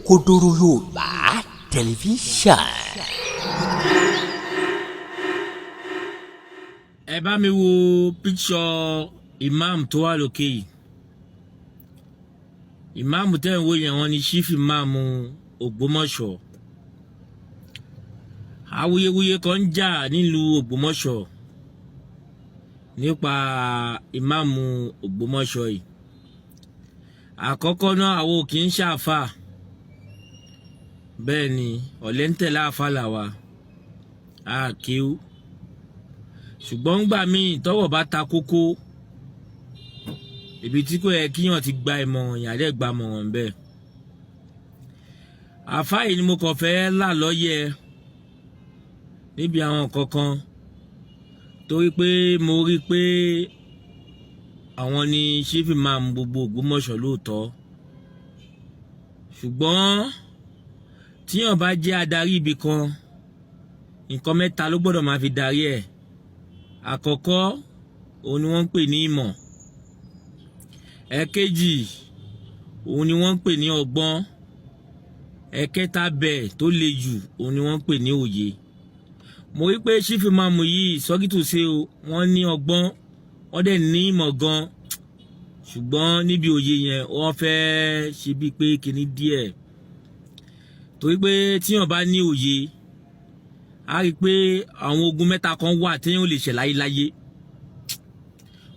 Òkodoro Yorùbá Tẹlifíṣàn. Ẹ bá mi wo píkṣọ imam tó wà lókè yìí. Imam tẹ́ ń wò yẹn, wọ́n ní chief imam Ògbómọ̀ṣọ́. Awuyewuye kan ń jà nílùú Ògbómọ̀ṣọ́ nípa imam Ògbómọ̀ṣọ́ yìí. Àkọ́kọ́ náà, àwọn ò kì í ṣàfà, bẹ́ẹ̀ ni ọ̀lẹ́ ń tẹ̀lé àfà làwà àkíw. Ṣùgbọ́n ńgbà míì tọ́wọ́ bá ta kókó, ibi tí kò yẹ kíyàn ti gba ìmọ̀ràn, yàn dẹ̀ gba ìmọ̀ràn bẹ́ẹ̀. Àfáà yìí ni mo kàn fẹ́ là lọ́yẹ̀ níbi àwọn kankan, torí pé mo rí i pé àwọn ni chief imam gbogbo Ògbómọ̀ṣọ́ lóòótọ́. Ṣùgbọ́n tíyàn bá jẹ́ adarí ibì kan, nǹkan mẹ́ta ló gbọ́dọ̀ máa fi darí ẹ̀. Àkọ́kọ́, òun ni wọ́n ń pè ní ìmọ̀. Ẹ̀kejì, òun ni wọ́n ń pè ní ọgbọ́n. Ẹ̀kẹta bẹ́ẹ̀ tó le jù, òun ni wọ́n ń pè ní òye. Mo rí pé chief imam yìí, sọ́kìtù ṣe o, wọ́n ní ọgbọ́n, wọ́n dẹ̀ ní ìmọ̀ gan, ṣùgbọ́n níbi òye yẹn, wọ́n fẹ́ ṣe bíi pé kinní díẹ̀, torí pé tíyàn bá ní òye, a rí i pé àwọn ogun mẹ́ta kan wà téèyàn ò lè ṣẹ̀ láyéláyé.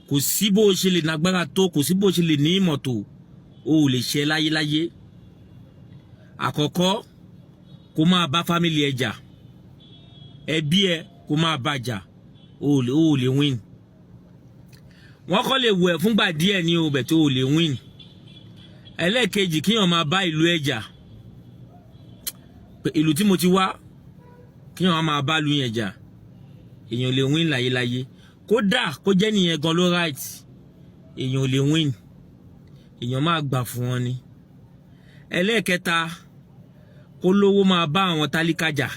Kò sí bó o ṣe lè nágbára tó, kò sí bó o ṣe lè ní ìmọ̀ tó, o ò lè ṣẹ̀ láyéláyé. Àkọ́kọ́, kó máa bá family ẹ jà, ẹbí ẹ kó máa bá jà, o ò lè win. Wọ́n kọ́ lè wù ẹ́ fúngbà díẹ̀ ní o bẹ̀ tó o lè win. Ẹlẹ́ẹ̀kejì, kíyàn máa bá ìlú ẹ jà, ìlú tí mo ti wá, kíyàn máa bá lu yẹn jà, èèyàn lè win láyéláyé. Kódà kó jẹ́ nìyẹn gan ló right, èèyàn ò lè win, èèyàn máa gbà fún wọn ni. Ẹlẹ́ẹ̀kẹta, kó lówó máa bá àwọn tálíkà jà.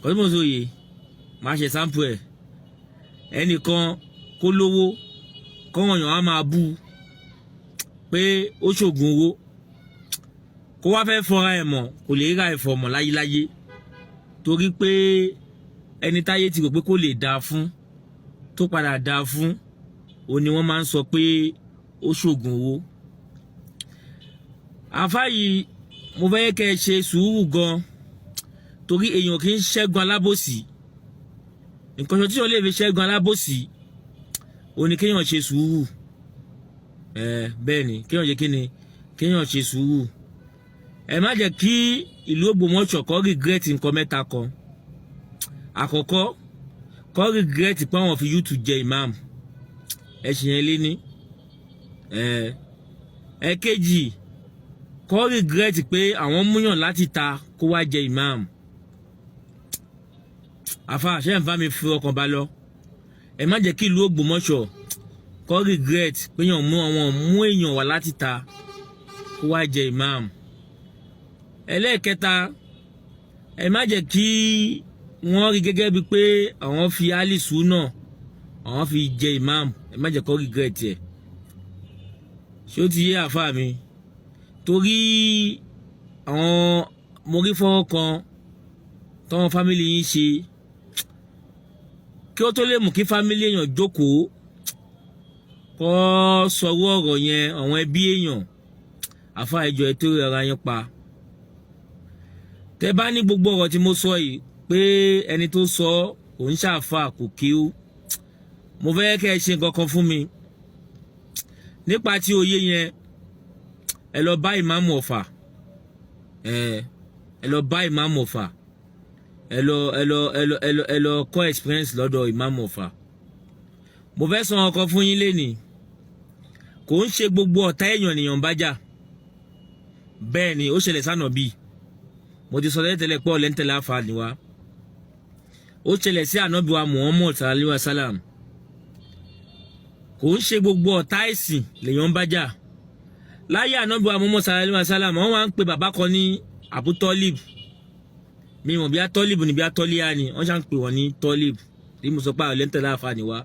Kọ́sí mo sọ yìí, máa ṣe sample ẹ̀. Ẹnìkan kó lówó, kọ́wọ́n yàn á máa bú pé ó ṣògùn owó, kó wá fẹ́ fọra ẹ̀ mọ̀, kò lè ra ẹ̀fọ́ mọ̀ láyéláyé, torí pé ẹni táyé ti rò pé kó lè dáa fún, tó padà dáa fún, òun ni wọ́n máa ń sọ pé ó ṣògùn owó. Àfáà yìí, mo fẹ́ kẹ́ ẹ ṣe sùúrù gan, torí èèyàn kì í ṣẹ́gun alábòsí. Nǹkan tí wọ́n lè fi ṣẹ́gun alábòsí, òun ni kéèyàn ṣe sùúrù. Ẹ bẹ́ẹ̀ ni, kéèyàn ṣe kíni? Kéèyàn ṣe sùúrù. Ẹ má jẹ́ kí ìlú Ògbómọ̀ṣọ́ kó regret nǹkan mẹ́ta kan. Àkọ́kọ́, kó regret pé àwọn fi youth jẹ imam, ẹ ṣì yẹn lé ní. Ẹ ẹ̀kejì, kó regret pé àwọn múyàn láti ta kó wá jẹ imam. Àfa ṣe ń bá mi fi ọkàn bá lọ. Ẹ má jẹ́ kí ìlú Ògbómọ̀ṣọ́ kó regret pé yàn mú àwọn mú èèyàn wá láti ta kó wá jẹ imam. Ẹlẹ́ẹ̀kẹta, ẹ má jẹ́ kí wọ́n rí gẹ́gẹ́ bíi pé àwọn fi alisu náà, àwọn fi jẹ imam. Ẹ má jẹ́ kó regret ẹ̀. Ṣé ó ti yé, àfa mi? Torí àwọn mo rí fọ́nrán kan tọ́wọ́n family yín ṣe, kí ó tó lè mú kí family èèyàn jókòó kó sọ̀rọ̀ ọ̀rọ̀ yẹn, àwọn ẹbí èèyàn. Àfa, ìjọ ẹ tó rẹra yín pa. Tẹ bá ní gbogbo ọ̀rọ̀ tí mo sọ yìí, pé ẹni tó sọ kò ń ṣàfà, kò kí ó, mo fẹ́ kẹ́ ẹ ṣe nǹkan kan fún mi nípa tí òye yẹn. Ẹ lọ bá ìmáàmù Ọ̀fà, ẹ lọ bá ìmáàmù Ọ̀fà, ẹ lọ kọ́ experience lọ́dọ̀ ìmáàmù Ọ̀fà. Mo fẹ́ sọ ọkọ fún yín lénìí. Kò ń ṣe gbogbo ọ̀tá èèyàn nìyàn bá jà. Bẹ́ẹ̀ ni ó ṣẹlẹ̀ sánà bíi mo ti sọ tẹ́lẹ̀ pé ọ̀lẹ́ ń tẹ̀lé àfa ni wa. Ó ṣẹlẹ̀ sí ànábì wa Muhammad sallallahu alayhi wa sallam. Kò ń ṣe gbogbo ọ̀tá ẹ̀sìn lèèyàn ń bá jà. Láyé ànábì wa Muhammad sallallahu alayhi wa sallam, wọ́n wá ń pe bàbá kan ní Abu Talib. Mi mọ̀ bí a Tọ́lìbù ni, bí a Tọ́líà ni, wọ́n ṣà ń pè wọ́n ní Tọ́lìbù. Bí mo sọ pé àwọn ẹlẹ́ńtẹ̀lá àfa ni wá,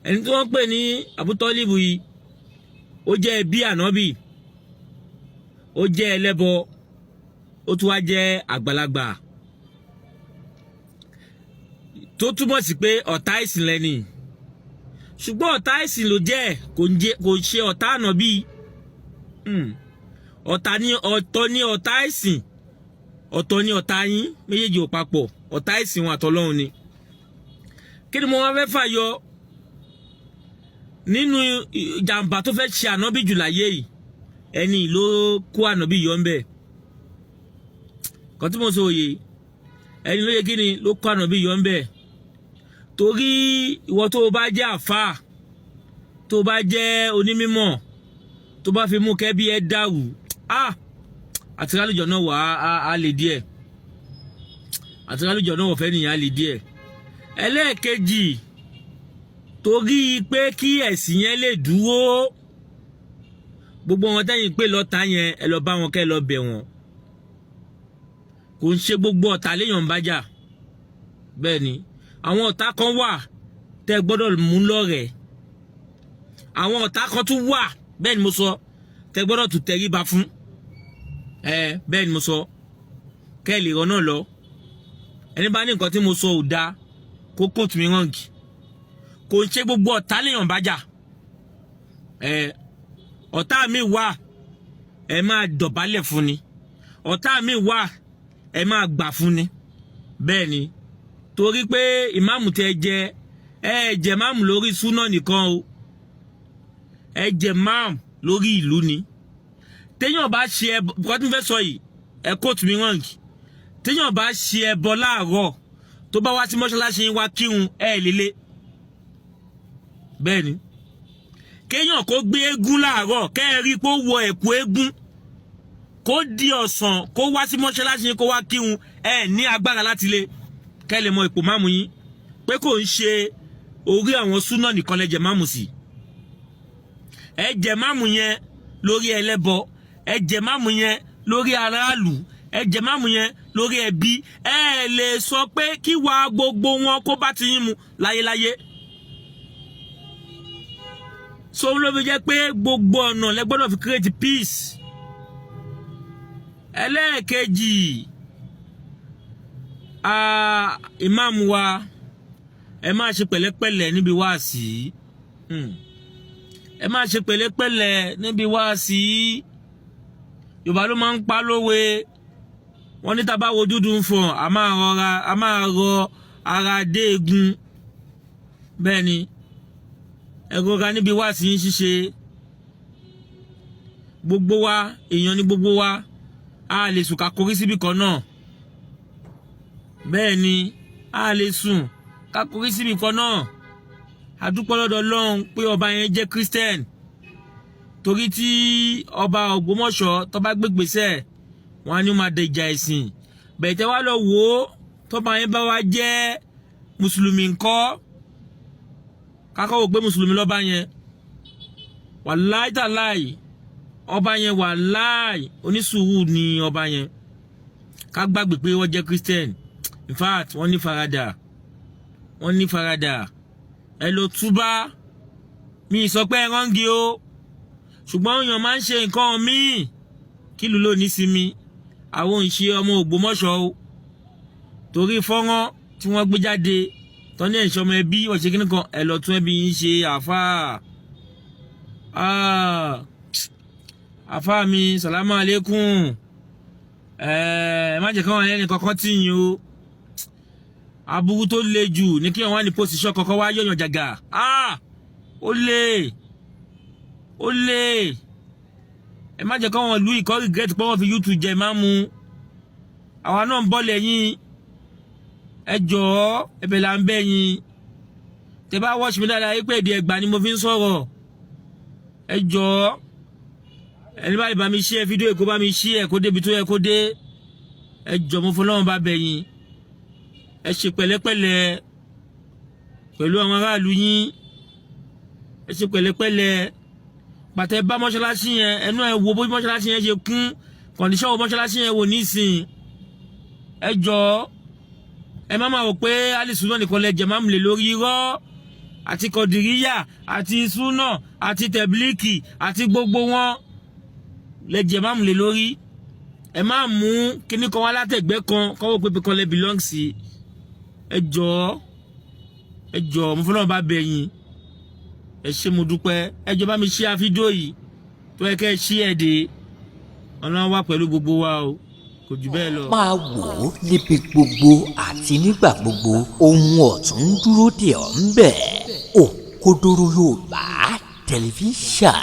ẹni tí wọ́n pè ní Abu Tọ́lìbù yìí, ó jẹ́ ẹbí ànábì. Ó jẹ́ ẹlẹ́bọ, ó tún wá jẹ́ àgbàlagbà, tó túmọ̀ sí pé ọ̀tá ìsìn lẹ́ni. Ṣùgbọ́n ọ̀tá ìsìn ló jẹ́, kò ṣe ọ̀tá ànábì. Ọ̀tá ní ọ̀tọ̀ ní ọ̀tá ìsìn, ọ̀tọ̀ ní ọ̀tá yín, méjèèjì ò papọ̀. Ọ̀tá ìsìn wọn àtọlọ́run ni. Kí ni mo wá fẹ́ fàyọ nínú ìjàmbá tó fẹ́ ṣe ànábì jù láyé yìí? Ẹni ló kó ànábì yọ ń bẹ̀ kan tí mo sọ òye ẹni ló yẹ kí ni ló kó ànábì yọ ń bẹ̀. Torí ìwọ tó o bá jẹ́ àfáà, tó o bá jẹ́ onímọ̀, tó bá fi mú kẹ́bí ẹ dàrú, ah, àti rálùjọ náà wà á lè díẹ̀, àti rálùjọ náà wọ̀ fẹ́ nìyẹn á lè díẹ̀. Ẹlẹ́ẹ̀kejì, torí pé kí ẹ̀sìn yẹn lè dúró, gbogbo wọn tẹ́yìn pé lọ́ta yẹn, ẹ lọ bá wọn, kẹ́ ẹ lọ bẹ̀ wọ́n. Kò ń ṣe gbogbo ọ̀tá léèyàn ń bá jà. Bẹ́ẹ̀ ni, àwọn ọ̀tá kan wà tẹ́ gbọ́dọ̀ mú lọ́rẹ̀ẹ́, àwọn ọ̀tá kan tún wà, bẹ́ẹ̀ ni mo sọ, tẹ́ gbọ́dọ̀ tún tẹríba fún ẹ. Bẹ́ẹ̀ ni mo sọ, kẹ́ ẹ lè rọ náà lọ. Ẹni bá ní nǹkan tí mo sọ ò dáa, kó quote mi wrong. Kò ń ṣe gbogbo ọ̀tá léèyàn bá jà. Ẹ ọ̀tá mi wà, ẹ máa dọ̀bálẹ̀ fún ni. Ọ̀tá mi wà, ẹ máa gbà fún ni. Bẹ́ẹ̀ ni, torí pé ìmáàmù tẹ jẹ, ẹ jẹ máàmù lórí súnà nìkan o, ẹ jẹ máàmù lórí ìlú ni. Téèyàn bá ṣe ẹbọ, bùkọ́ tí mo fẹ́ sọ yìí, ẹ quote mi wrong. Téèyàn bá ṣe ẹbọ láàárọ̀, tó bá wá sí mọ́ṣáláṣí wá kírun, ẹ lélẹ̀. Bẹ́ẹ̀ ni, kéèyàn kó gbé eégún láàárọ̀, kẹ́ ẹ rí i pé ó wọ ẹ̀kú eégún, kó di ọ̀sán, kó wá sí mọ́ṣáláṣí kó wá kírun, ẹ ní agbára láti lé. Kẹ́ lè mọ ipò máàmù yín, pé kò ń ṣe orí àwọn súnà nìkan lẹ́jẹ̀ máàmù sí. Ẹ jẹ máàmù yẹn lórí ẹlẹ́bọ, ẹ jẹ máàmù yẹn lórí aráàlú, ẹ jẹ máàmù yẹn lórí ẹbí. Ẹ lè sọ pé kí wàá gbogbo wọn kó bá ti yín mu láyéláyé. So ló fi jẹ́ pé gbogbo ọ̀nà lẹ gbọ́dọ̀ fi create peace. Ẹlẹ́ẹ̀kejì, ìmáàmù wa, ẹ máa ṣe pẹ̀lẹ́pẹ̀lẹ́ níbi wáàsí. Ẹ máa ṣe pẹ̀lẹ́pẹ̀lẹ́ níbi wáàsí. Yorùbá ló máa ń pa lówe, wọ́n ní tá bá wo dúdú ń fọ̀n, a máa rọra, a máa rọ ara dé egun. Bẹ́ẹ̀ ni, ẹ rọra níbi wáàsí yín ṣíṣe. Gbogbo wa, èèyàn ní gbogbo wa, a lè sùn ká korí síbì kan náà. Bẹ́ẹ̀ ni, a lè sùn ká korí síbì kan náà. A dúpẹ́ lọ́dọ̀ Ọlọ́run pé ọba yẹn jẹ́ Christian, torí tí ọba Ògbómọ̀ṣọ́ tó bá gbégbèsè, wọn á ní ó máa dẹ ìjà ẹ̀sìn. Bẹ́ẹ̀ tẹ́ wá lọ wò ó, tọ́ba yẹn bá wá jẹ́ mùsùlùmí ńkọ́? Kákọ́ wò pé mùsùlùmí lọ́ba yẹn, wàláì tàláì, ọba yẹn, wàláì, onísùúrù ni ọba yẹn. Ká gbàgbé pé wọ́n jẹ́ Christian. In fact, wọ́n ní faradà, wọ́n ní faradà. Ẹ lọ túbá. Mi sọ pé ẹ rọ́ǹgì o, ṣùgbọ́n èèyàn máa ń ṣe nǹkan míì kí ìlú ló ní sinmi. Àwọn ò ń ṣe ọmọ Ògbómọ̀ṣọ́ o, torí fọ́nrán tí wọ́n gbé jáde tọ́ ní ẹ̀ṣọ́ ọmọ ẹbí wọ́n ṣe kíní kan. Ẹ lọ tún ẹbí yín ṣe. Àfáà, àfáà mi, sàlámù alékùn. Ẹ má jẹ́ káwọn ẹni kankan tì yín o. Aburú tó le jù ní kí wọ́n wá ní position kankan wá yọ̀yàn jàgà. Ó lè, ó lè. Ẹ má jẹ́ káwọn lu ìkọ́ regret pé wọ́n fi YouTube jẹ ìmáàmù. Àwa náà ń bọ̀ lẹ́yìn. Ẹ jọ̀ọ́, ẹ̀bẹ̀ là ń bẹ̀ yín. Tẹ bá watch mi dáadáa yí pé èdè Ẹ̀gbá ni mo fi ń sọ̀rọ̀. Ẹ jọ̀ọ́, ẹni bá lè bá mi share fídíò, kó bá mi share kó débi tó yẹ kó dé. Ẹ jọ̀ọ́, mo fọlọ́run bá bẹ̀ yín, ẹ ṣe pẹ̀lẹ́pẹ̀lẹ́ pẹ̀lú àwọn aráàlú yín. Ẹ ṣe pẹ̀lẹ́pẹ̀lẹ́. Pàtẹ bá mọ́ṣáláṣí yẹn, ẹnu ẹ wo bó mọ́ṣáláṣí yẹn ṣe kún, condition wo mọ́ṣáláṣí yẹn wò nísìn. Ẹ jọ̀ọ́, ẹ má máa wò pé alisuna nìkan lẹ jẹ máàmù lè lórí. Irọ́, àti kọdìríyà àti súnà àti tẹ̀blíkì àti gbogbo wọn. Lẹ́jẹ̀ má mú lé lórí. Ẹ má mú kíní kan wá látẹ̀gbẹ́ kan kọ́wọ́ pé kan lẹ belong sí. Ẹ jọ̀ọ́, ẹ jọ̀ọ́, mo fọlọ́run bá bẹ̀ yín. Ẹ ṣé, mo dúpẹ́. Ẹ jọ̀ọ́, bá mi share fídíò yìí tó yẹ kẹ́ ẹ ṣí ẹ̀ dé. Ọlọ́run wà pẹ̀lú gbogbo wa o, kò jù bẹ́ẹ̀ lọ. Máa wò ó níbi gbogbo àti nígbà gbogbo. Ohun ọ̀tun ń dúró dè ọ́ ń bẹ̀. Òkodoro Yorùbá Tẹlifíṣàn.